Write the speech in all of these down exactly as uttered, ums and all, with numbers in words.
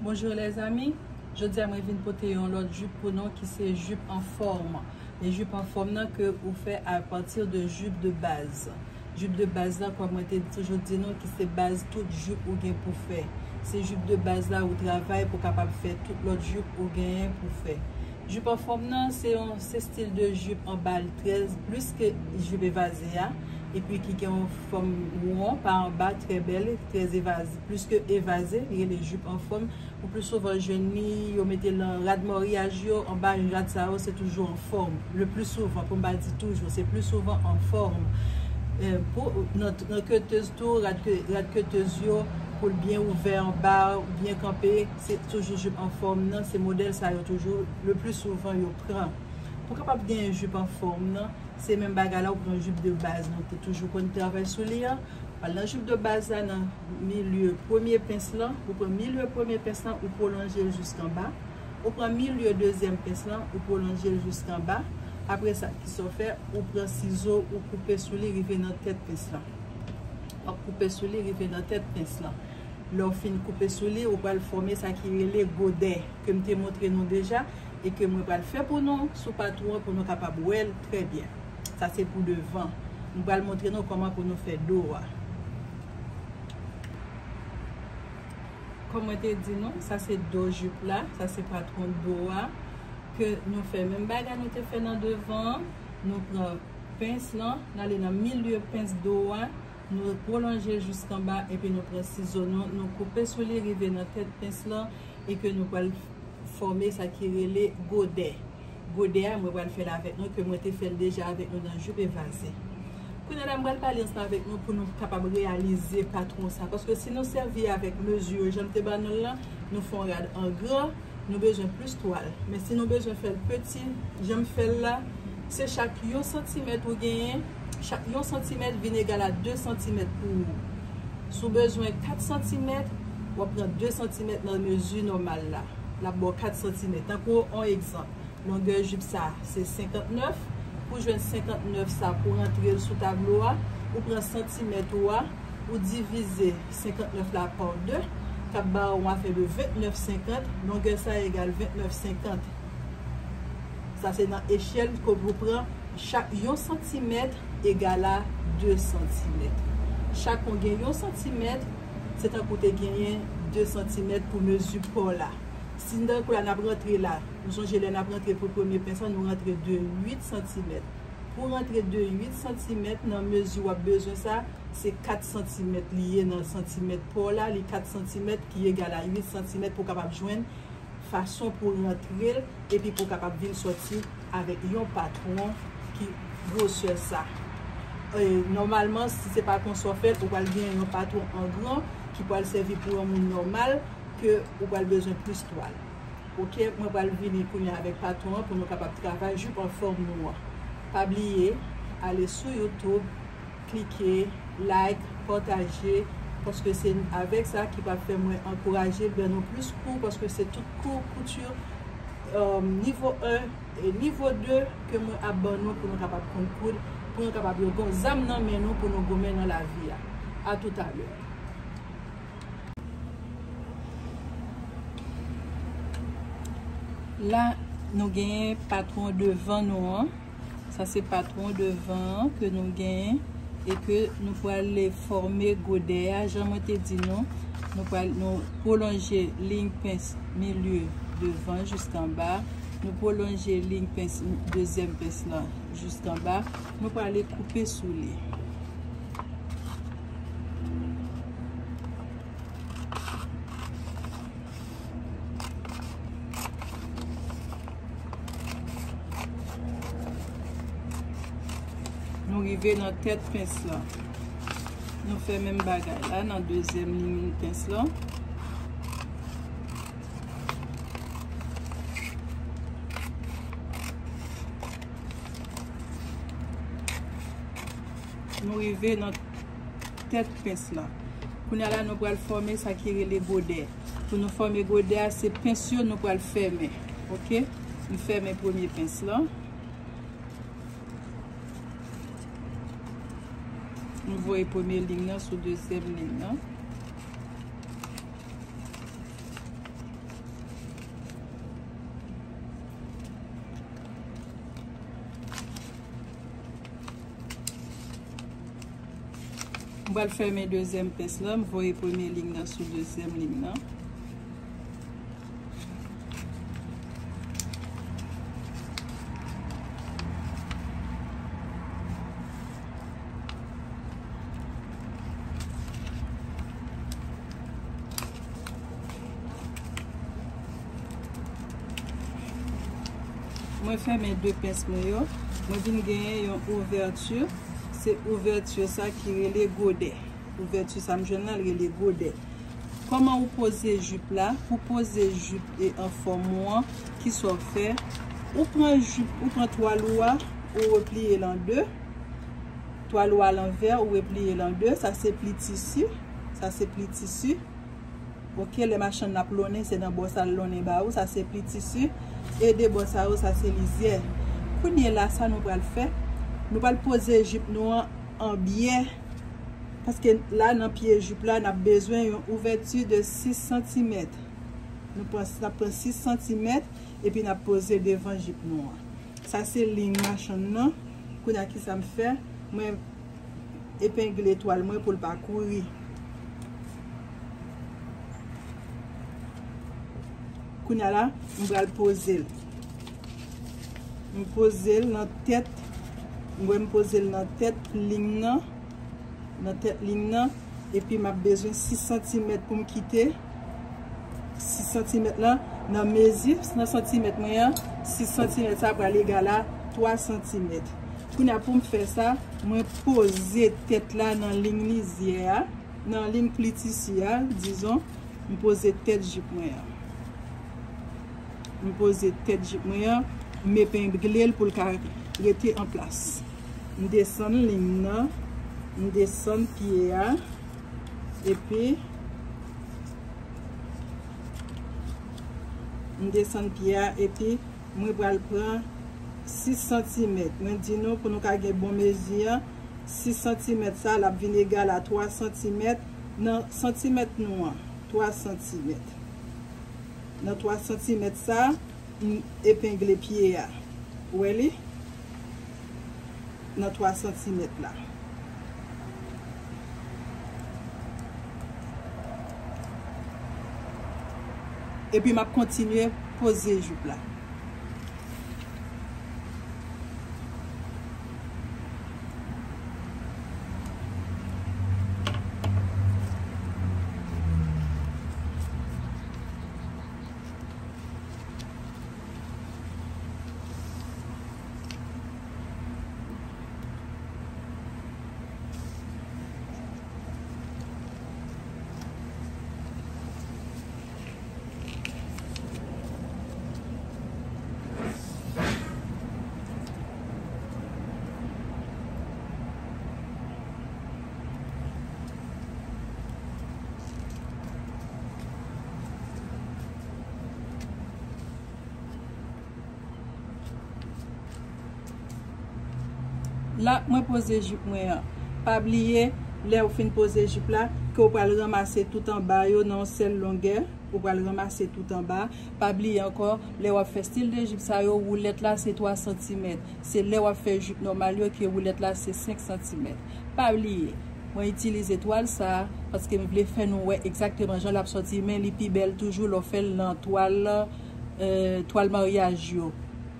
Bonjour les amis, jodi a mwen vin pote yon lòt jupe pou nou ki se jupe an fòm. E jupe an fòm nan ke ou fè à partir de jupe de base. Jupe de base la, kòm mwen te toujou di nou, ki se baz tout jupe ou gen pou fè. Se jupe de base la ou travay pou kapab fè tout lòt jupe ou genyen pou fè. Jupe an fòm nan, se yon, se stil de jupe anba l trè, plis ke jupe evaze a, epi ki gen yon fòm won pa anba, trè bèl, trè evaze, plis ke evaze, li rele jupe an fòm. Ou pli souvan jwenn li, yo mete l nan rad maryaj yo, anba rad sa yo, se toujou an fòm. Le pli souvan, pou m pa di toujou, se pli souvan an fòm. Eh, pou, nan, nan ketez tou, rad ke, rad ketez yo, pou l byen ouvè anba, byen kanpe, se toujou jupe an fòm nan, se modèl sa yo toujou, le pli souvan yo pran. Pou kapab genyen jupe an fòm nan, se menm bagay la, ou pran jupe de base nou te toujou konn travay sou li an. Al nan jupe de base la, nan milye premye pens lan, ou pran milye premye pens lan, ou pwolonje l jiskanba. Ou pran milye dezyèm pens lan, ou pwolonje l jiskanba. Apre sa, kisa w fè? Ou pran sizo, ou koupe sou li, rive nan tèt pens lan. W ap koupe sou li, rive nan tèt pens lan. Lè w fin koupe sou li, ou pral fòme sa ki rele godè, ke m te montre nou deja, e ke mwen pral fè pou nou sou patwon an pou nou kapab wè l trè byen. Sa se pou devan. M pral montre nou kòman pou nou fè do a. Kòm mwen te di nou, sa se do jupe la, sa se patwon do a, ke nou fè menm bagay nou te fè nan devan an. Nou pran pens lan, n ale nan milye pens do a, nou pwolonje l jiskanba, epi nou pran sizo nou, nou koupe sou li, rive nan tèt pens lan, e ke nou pral fòme sa ki rele godè. Godè a, mwen pral fè l avèk nou, ke mwen te fè l deja avèk nou nan jupe evaze. Kounye a la, mwen pral pale ansanm avèk nou pou nou kapab reyalize patwon sa. Paske si nou sèvi avèk mezi yo, jan m te ban nou l lan, nou fè yon rad an gran, nou bezwen plis twal. Men si nou bezwen fè l piti, jan m fè l la, se chak yon santimèt ou genyen, chak yon santimèt vin egal a de santimèt pou ou. Si w bezwen kat santimèt, w ap pran de santimèt nan mezi nòmal la. L ap ba w kat santimèt. Tankou yon egzanp, longè jupe sa, se senkantnèf. Pou jwenn senkantnèf sa, pou rantre l sou tablo a, ou pran santimèt ou a, ou divize senkantnèf la pa de, k ap ba w yon afè de ventnèf senkant, longè sa egal ventnèf senkant. Sa se nan echèl ke ou pran, chak yon santimèt egal a de santimèt. Chak ou gen yon santimèt, se tankou w te genyen de santimèt pou mezi pa w la. Si n tankou la n ap rantre la, nou sonje lè n ap rantre pou premye pens lan, nou rantre de uit santimèt. Pou rantre de uit santimèt nan mezi w ap bezwen sa, se kat santimèt li ye nan santimèt pa w la, li kat santimèt ki egal a uit santimèt pou w kapab jwenn fason pou rantre l, epi pou w kapab vin sòti avèk yon patwon ki gwosè sa. E, nòmalman, si se pa konsa w fè l, ou pral gen yon patwon an gran ki pral sèvi pou yon moun nòmal, ke ou pral bezwen plis twal. Oke, mwen pral vini kounye a avèk patwon an pou nou kapab travay jupe an fòm nou an. Pa bliye, ale sou YouTube, klike, like, pataje, paske se avèk sa ki pral fè mwen ankouraje ban nou plis kou, paske se tout kou kouti, um, nivo en e nivo de ke mwen ap ban nou pou nou kapab konn koud, pou nou kapab gen yon zam nan men nou pou nou goumen nan lavi a. A toutalè. La, nou genyen patwon devan nou an. Sa se patwon devan an ke nou genyen e ke nou pral fòme godè a. Jan mwen te di nou, nou pral, nou pwolonje liy pens milye devan jiskanba. Nou pwolonje liy pens dezyèm pens lan jiskanba. Nou prale koupe sou li. Nou rive nan tèt pens lan. Nou fè menm bagay la nan dezyèm liy pens lan. Nou rive nan tèt pens lan. Kounye a la, nou pral fòme sa ki rele godè. Pou nou fòme godè a, se pens yo nou pral fèmen. Oke? M fèmen premye pens lan. M voye premye liy nan sou dezyèm liy nan. Mwen pral fèmen dezyèm pens lan, m voye premye liy nan sou dezyèm liy nan. Mwen fèmen de pens mwen yo. Mwen vin genyen yon ouvèti. Se ouvèti sa ki rele godè. Ouvèti sa m jwenn nan, l rele godè. Kòman ou poze jip la? Pou poze jip e an fòm ou an, kisa w fè? Ou pran jip, ou pran twal ou a, ou repliye l an de. Twal ou a lanvè, ou repliye l an de. Sa se pli tisi. Sa se pli tisi. Ok, lè machann nan ap lonnen, se nan bò sa l lonnen ba ou, sa se pli tisi. E de bò sa yo, sa se lizyè. Kounye la, sa nou pral fè, nou pral poze jip nou an an byè. Paske la, nan pye jip la, n ap bezwen yon ouvèti de sis santimèt. Nou pran, n ap pran sis santimèt, epi n ap poze devan jip nou an. Sa se liy machann nan. Kounye a, kisa m fè? Mwen epengle twal mwen pou l pa kouri. Kounye a la, m pral poze l. M poze l nan tèt, m wè m poze l nan tèt liy nan, nan tèt liy nan, epi m ap bezwen sis santimèt pou m kite sis santimèt lan nan mezi, nan santimèt mwen an, sis santimèt sa pral egal a twa santimèt. Kounye a pou m fè sa, mwen poze tèt la nan liy lizyè a, nan liy pli tisi a, dizon, m poze tèt jip mwen an. M poze tèt jip mwen an, m epengle l pou l ka rete an plas. M desann liy nan, m desann pye a, epi m desann pye a, epi mwen pral pran sis santimèt. Mwen di nou, pou nou ka gen bon mezi an, sis santimèt sa, l ap vin egal a twa santimèt nan santimèt nou an. Twa santimèt. Nan twa santimèt sa, m epengle pye a. Ou wè li? Nan twa santimèt la. Epi m ap kontinye poze jip la. La, mwen poze jip mwen an. Pa bliye, lè ou fin poze jip la, ke ou pral ranmase tout anba yo nan yon sèl longè. Ou pral ranmase tout anba. Pa bliye ankò, lè w ap fè stil de jip sa yo, woulèt la se twa santimèt. Se lè w ap fè jip nòmal yo ke woulèt la se senk santimèt. Pa bliye, mwen itilize twal sa a paske m vle fè nou wè egzakteman jan l ap sòti, men li pi bèl toujou lè w fè l nan twal, eh, twal maryaj yo.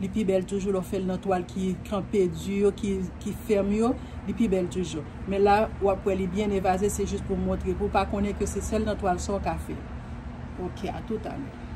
Li pi bèl toujou lè w fè l nan twal ki kanpe di yo, ki, ki fèm yo. Li pi bèl toujou. Men la, w ap wè li byen evaze, se jis pou m montre. Pou w pa konnen ke se sèl nan twal sa w ka fè. Ok, a toutalè.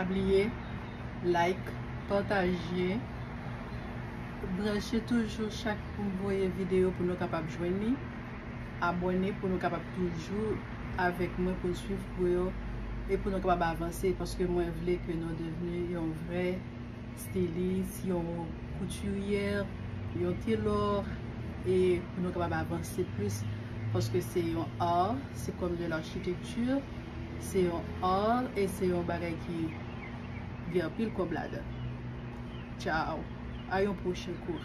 Pa bliye like, pataje, branche toujou chak pou m voye videyo pou nou kapab jwenn li. Abòne pou nou kapab toujou avèk mwen, pou n swiv kou yo e pou nou kapab avanse, paske mwen vle ke nou devni yon vrè stilis, yon koutirye, yon telò, e pou nou kapab avanse plis, paske se yon art, c'est comme de l'architecture, se yon art e se yon bagay ki gen anpil kòb ladan. Tchao, a yon pwochen kou.